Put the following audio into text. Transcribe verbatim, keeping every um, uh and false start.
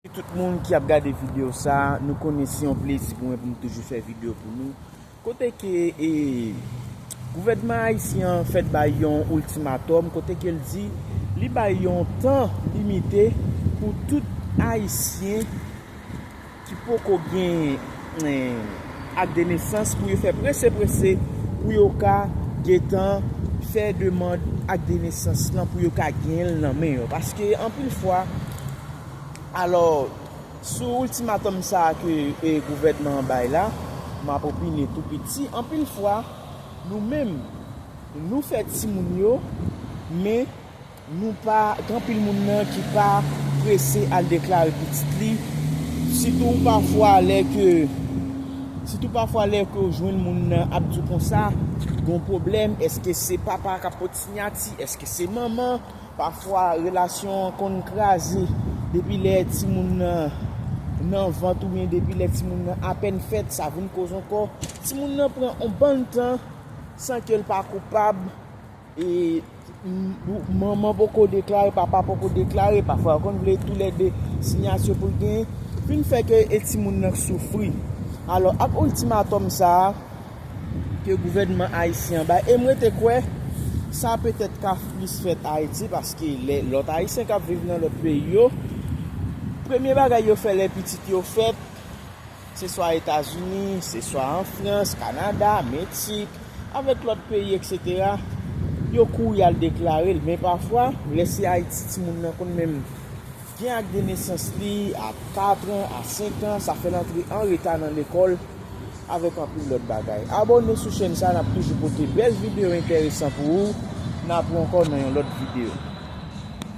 Tout moun ki ap gade videyo sa, nou konnen se yon plezi pou mwen pou m toujou fè videyo pou nou. Kote ke e, gouvènman ayisyen an fèt bay yon iltimatòm, kote ke l di li bay yon tan limite pou tout ayisyen ki poko gen eh, ak de nesans pou yo fè prese prese pou yo ka gentan fè demann ak de nesans lan pou yo ka genyen l nan men yo. Paske anpil fwa, alò, sou iltimatòm sa a ke e, gouvènman an bay la, m ap opine tou piti, anpil fwa, nou menm, nou fè timoun yo, men nou pa, gen anpil moun nan ki pa prese al deklare pitit li, sitou pafwa lè ke, sitou pafwa lè ke w jwenn moun nan ap di w konsa, gon pwoblèm, èske se papa k ap pot sinyati, èske se manman, pafwa relasyon an konn kraze depi lè timoun nan nan vant oubyen depi lè timoun nan apèn fèt, sa vin koz ankò. Timoun nan pran yon bann tan san ke l pa koupab, e manman poko deklare, papa poko deklare, pafwa yo konn vle toulède sinyati pou l genyen, vin fè ke e timoun nan soufri. Alò, ak iltimatòm sa a ke gouvènman ayisyen an bay, e m rete kwè sa petèt ka plis fèt Ayiti, paske lè lòt ayisyen k ap viv nan lòt peyi yo, premye bagay yo fè lè pitit yo fèt, se swa Etazini, se swa an Frans, Kanada, Meksik, avèk lòt peyi, etsetera, yo kouri al deklare l. Men pafwa, lè se Ayiti, timoun nan konn menm gen ak de nesans li a kat an, a senk an, sa fè l antre an reta nan lekòl, avèk anpil lòt bagay. Abòne sou chèn sa, n ap toujou pote bèl videyo enteresan pou ou. N ap wè ankò nan yon lòt videyo.